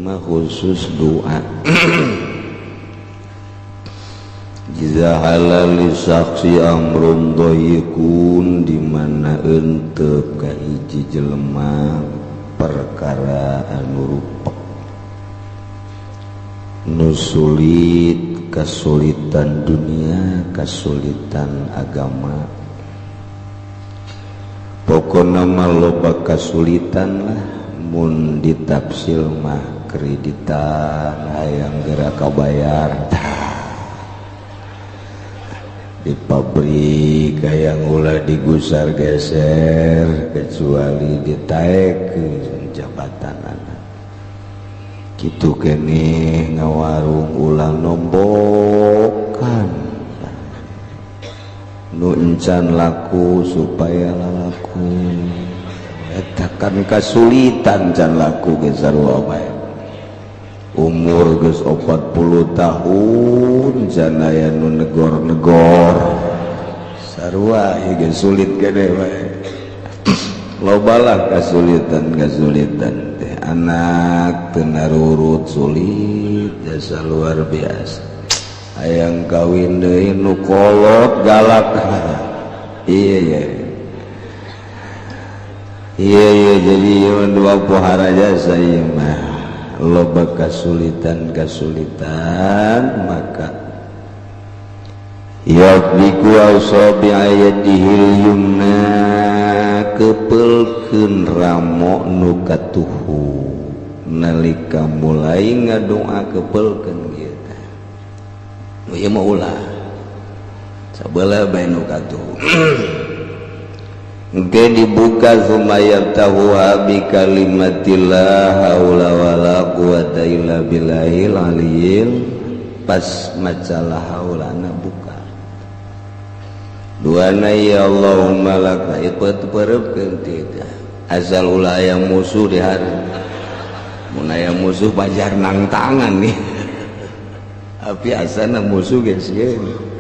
Mah khusus doa. Iza halali saksi amrun dhayiqun, di mana entep ka hiji jelema perkara anu rupek, nu sulit, kasulitan dunia, kasulitan agama, pokona mah loba kasulitan lah. Mun ditafsil mah kreditan hayang geura kabayar, di pabrik hayang ulah digusar geser kecuali ditaekkeun jabatan anak kitu keneh, ngawarung ulah nombokan nu encan laku supaya lalaku. Eta kan kasulitan, can laku ge sarua bae. Umur geus 40 tahun can aya nu negor-negor, sarua ieu ge sulit gede bae. Lobalah kasulitan-kasulitan teh, anak teu narurut, sulit jasa luar biasa. Hayang kawin deui, nu kolot galak. Iya iya iya, jadi ieu dua pohara jasa ieu mah loba kasulitan-kasulitan. Maka yafriku asabi'a yadihil yumna, kepelkeun ramo nu katuhu. Nalika mulai ngadoa kepelkeun ieu teh. Nu ieu mah ulah, sabelah bae nu katuhu. Engke dibuka, summa yaftahuha bi kalimatillah haula wala quwata illa billahil aliyil. Pas maca la haulana buka duana, ya Allahumma laka ikut pereupkeun teh, asal ulah aya musuh di hari. Mun aya musuh pajar nang tangan nih, tapi asana musuh geus sieun.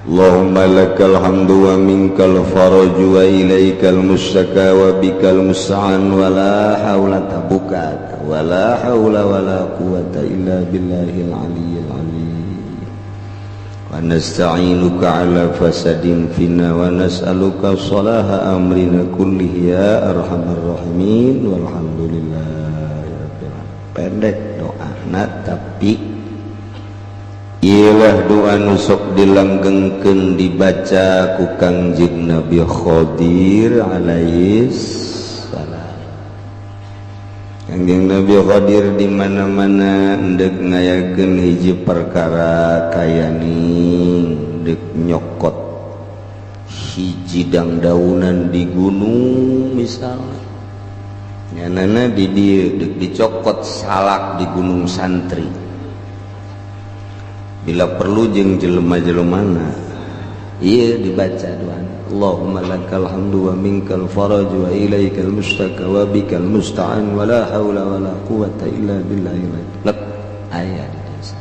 Allahumma lakal hamdu wa minkal faraju wa ilaikal mustaka wa bikal musta'an wa la haula, tabuka wa la haula wa la quwata illa billahil aliyyil azim wa nasta'inuka ala fasadin fina wa nas'aluka salaha amrina kullihi ya arhamar rahimin walhamdulillahi rabbil alamin. Pendek doana, tapi ialah doa nu sok dilanggengkeun dibaca ku Kangjeng Nabi Khadir alaihi salam. Kangjeng Nabi Khadir di mana-mana endek ngayakeun hiji perkara kayaning dek nyokot hiji dangdaunan di gunung misalnya, nyanana di dieu dek dicokot salak di Gunung Santri, bila perlu jeung jelema-jelemana, iya dibaca doa Allahumma lakal hamdu wa minkal faraj wa ilaikal mustaka wa bikal musta'an wa la haula wa la quwata illa billahil lek aya di desa.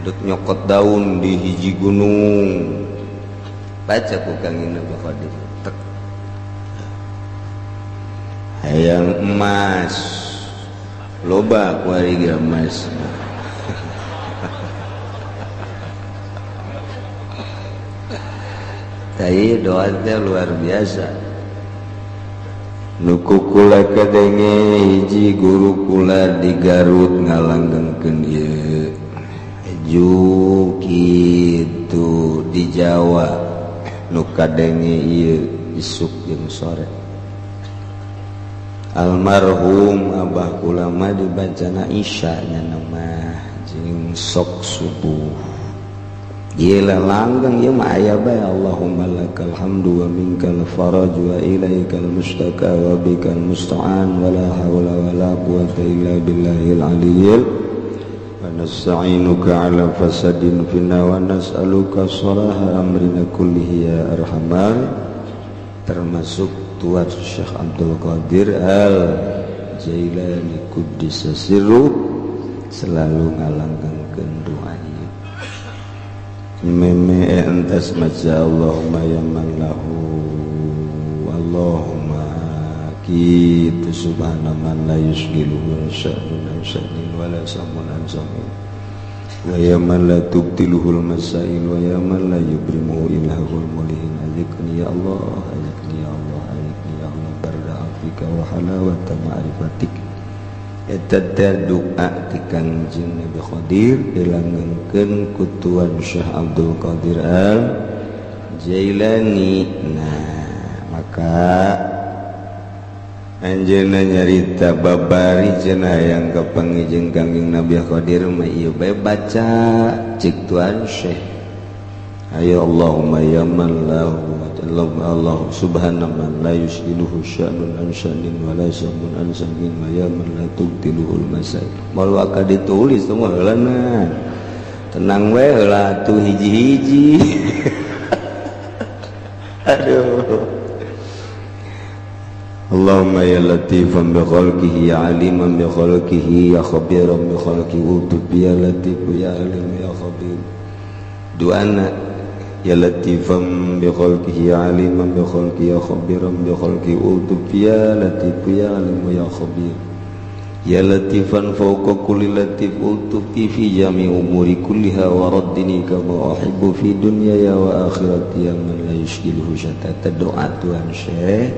Dek nyokot daun di hiji gunung, baca ku Kangjeng Nabi Khadir tek. Hayang emas loba ku ari emas. Tapi doa teh luar biasa. Nu kula kadenge hiji guru kula di Garut ngalanggengkeun ieu ju kitu, di Jawa nu kadenge ieu isuk jeung sore, almarhum abah kula mah dibacana Isya nya mah jeung sok subuh. Gila langgeng ieu mah aya bae Allahumma lakal hamdu wa minkal faraj wa ilaikal mustaka wa bikal musta'an wa la haula wa la quwata illa billahil aliyyil wa nasta'inuka ala fasadin fina wa nas'aluka salaha amrina kullihi ya arhamar, termasuk Tuan Syekh Abdul Qadir Al Jailani Quddisa sirruh selalu ngalanggengkeun doa ieu. Meme entas maca Allahumma ya man lahu, Allahumma Kitu subhana man la yusgiluhu sya'nun an sya'nin wa la samun an samin wa ya man la tubtiluhul masail wa ya man la yubrimuhu ilahul mulihin. Azikni ya Allah, azikni ya Allah, azikni ya Allah barda afika wa halawata ma'rifatik. Eta teh doa ti Kangjeng Nabi Khadir dilanggengkeun ku Tuan Syekh Abdul Qadir Al Jailani. Nah, maka anjeunna nyarita babari cenah yang kapanggih jeung Kangjeng Nabi Khadir mah ieu bae baca cik Tuan Syekh. Ayo Allahumma ya man lahu Allah subhana man la yus'iluhu sya'nun an sya'nin wa la samun an samin wa ya man la tubtiluhul masail. Moal waka ditulis semua heulana. Tenang we heula atuh hiji-hiji. Aduh. Allahumma ya latifan bi khalqihi ya aliman bi khalqihi ya khabiran bi khalqihi utub ya latif ya alim ya khabir. Doana ya latifan bi khalqihi ya aliman bi khalqihi ya khabiran bi khalqihi utub ya latif ya alim ya khabir. Ya latifan fawqa kulli latif utub fi jami umuri kulliha wa raddini kama uhibbu fi dunyaya wa akhirati ya man la yushkiluhu syatata. Doa Tuhan Syekh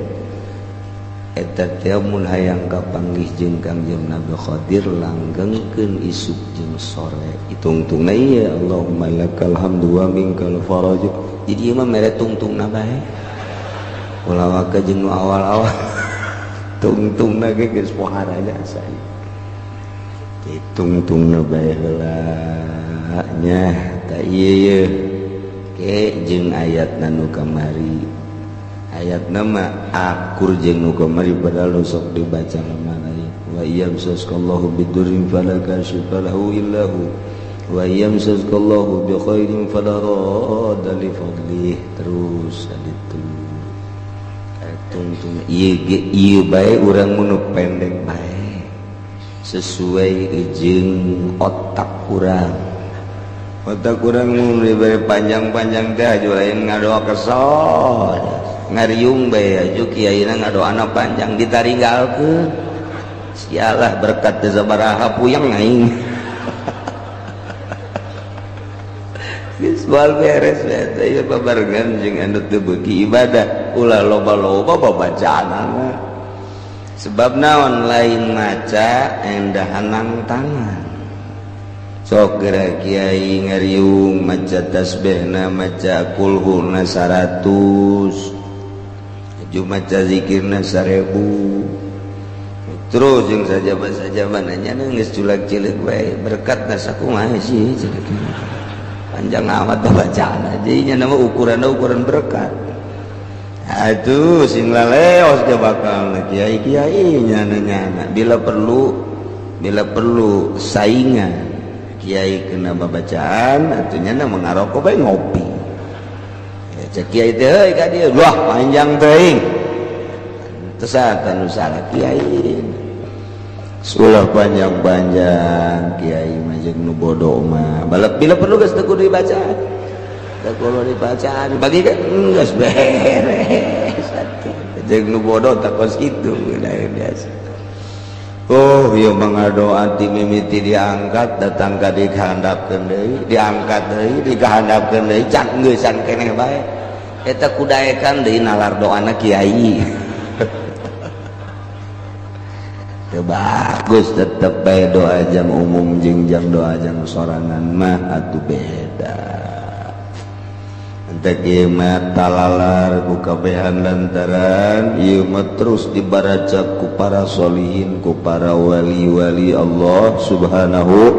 eta teh mun hayang kapanggih jeung Kangjeng Nabi Khadir langgengkeun isuk jeung sore itungtungna ieu Allahumma lakal hamdu wa minkal faraj. Jadi ieu mah mere tungtungna bae ulah waka jeung nu awal-awal tungtungna ge geus pohara jasa tungtungna bae heula nya. Ta ieu ye ke jeung ayatna nu kamari, ayat nama akur jeung nu kamari padahal nu sok dibaca mana wa yamsaskallahu bidurrin fala kashifa lahu illa hu wa yamsaskallahu bi khairin fala radda li fadlih. Terus aditu tungtung ieu ge ieu bae urang mun pendek bae sesuai jeung otak urang. Otak urang mun dibere panjang-panjang teh aju lain ngadoa kesel ngariung bae aju kiaina ngadoana panjang ditaringgalkeun sialah berkat teh sabaraha puyeng aing. Geus moal beres bae teh ieu babarengan jeung anu teu beuki ibadah ulah loba-loba babacaanana sebab naon lain maca endahanang tangan. Sok geura kiai ngariung maca tasbihna maca kulhuna 100 maca zikirna 1000 terus jeung sajaba-sajaba nanya geus culak cileuk bae berkat sakumaha sih panjang amat bacaan jadinya nama ukuran berkat. Aduh sing laleos ge bakal kiai-kiai nyana-nyana bila perlu saingan kiai kena babacaan atuh nyana ngarokok bae ngopi. Cek kiai teh heuy ka dieu wah panjang teuing teu nu salah kiai ulah panjang-panjang kiai mah jeung nu bodoh mah balap bila perlu geus teu kudu dibacaan teu kudu dibacaan bagi kan geus beres atuh jeung nu bodoh tak kos kitu biasa. Oh ieu mah ngadoa ti mimiti diangkat datang ka dikahandapkeun deui diangkat deui dikahandapkeun deui can geusan keneh bae eta kudaekan deui nalar doana kiai. Teu bagus tetep bae doa jam umum jeung jam doa jam sorangan mah atuh beda. Entek ieu mah talalar ku kabehan lantaran ieu mah terus dibaraca ku para solihin ku para wali-wali Allah Subhanahu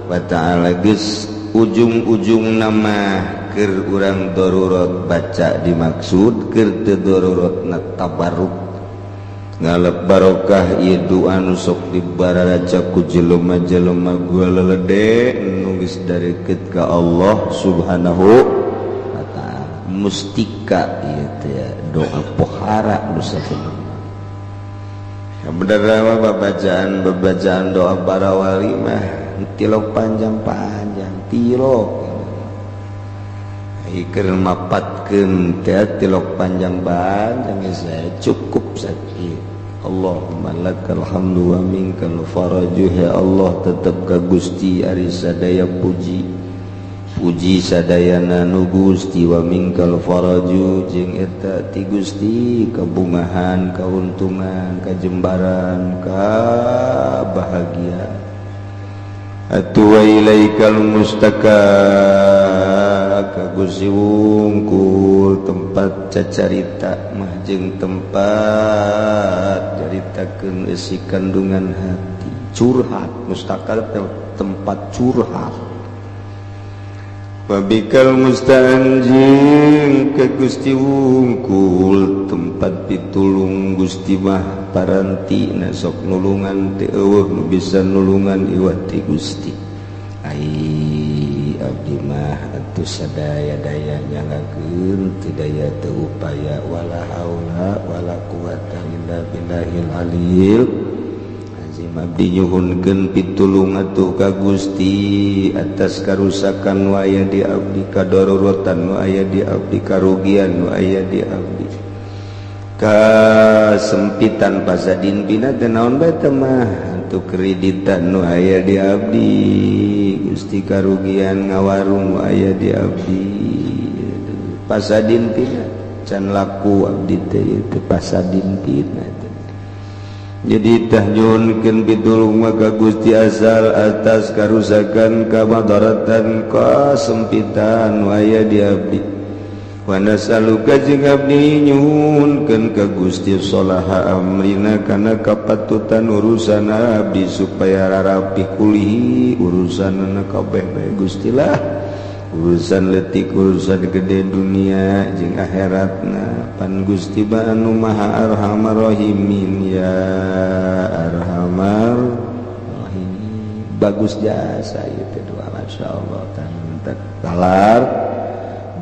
wa ta'ala. Geus ujung-ujung nama keur urang darurat baca dimaksud keur teu daruratna tabarruk ngalep barokah ieu doa nu sok dibaraca ku jelema-jelema gua lelede nu geus dareukeut ka Allah Subhanahu wa ta'ala. Mustika ieu teh doa pohara nu sabenerna. Bener babacaan doa para wali mah tilok panjang-panjang tilok iker mapatkeun teh tilok panjang-panjang geus cukup sakieu. Allahumma lakal hamdu wa minkal faraju. Ya Allah, tetep ka Gusti ari sadaya puji, puji sadayana nu Gusti. Wa minkal faraju, jeung eta ti Gusti kabungahan, kauntungan, kajembaran, kabahagiaan. Atuh wa ilaikal mustaka, ka Gusti wungkul tempat cacarita mah jeung tempat caritakeun eusi kandungan hati, curhat. Mustaka tempat curhat. Wabikal musta'an, jeung ke Gusti wungkul tempat pitulung. Gusti mah paranti na sok nulungan, teu euweuh nu bisa nulungan iwat ti Gusti. Ai abdi mah atuh sadaya-daya nyanggakeun, teu daya teu upaya, wala haula wala quwata illa billahil aliyil azim. Abdi nyuhunkeun pitulung atuh ka Gusti atas karusakan nu aya di abdi, kadororotan nu aya di abdi, karugian nu aya di abdi, kasempitan pasadin pina teh naon bae teh mah, untuk kreditan nu aya di abdi Gusti, karugian ngawarung nu aya di abdi, pasadin pina can laku abdi teh teh pasadin pina teh. Jadi tah nyuhunkeun pitulung mah ka Gusti asal atas karusakan, kamadaratan, kasempitan nu aya di abdi. Wa nasaluka, jeung abdi nyuhunkeun ka Gusti, sholaha amrina, kana kapatutan urusan abdi, supaya rarapih kulihi urusanana kabeh bae Gusti lah, urusan letik, urusan gede, dunia jeung akhiratna. Pan Gusti mah anu maha arhamar rahimin, ya arhamar rahimin. Bagus jasa ieu teh doa, masyaallah. Talar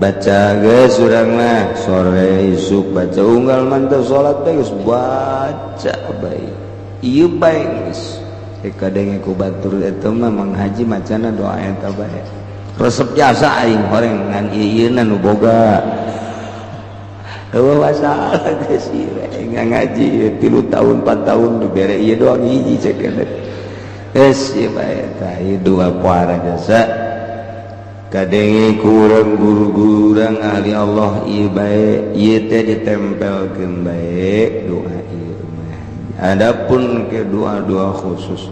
baca geus urang mah sore isuk baca, unggal mantap salat teh geus baca bae ieu bae geus. Kadenge ku batur eta mah Mang Haji macana doa eta bae, resep jasa. Aing horeng ngan ieu nu boga eueuh masalah geus ieu ngaji 3 tahun, 4 tahun dibere ieu doang hiji cek geus ieu bae. Tah, ieu dua puara jasa kadenge kurang guru-guru urang ahli Allah ieu bae, ieu teh ditempelkeun bae doa ieu mah. Adapun ke doa-doa khusus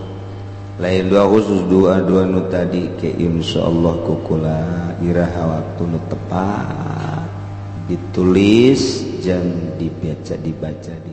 lain, doa khusus, doa-doa nu tadi ke insyaallah kukula iraha waktu nu tepat ditulis dan dibaca, dibaca di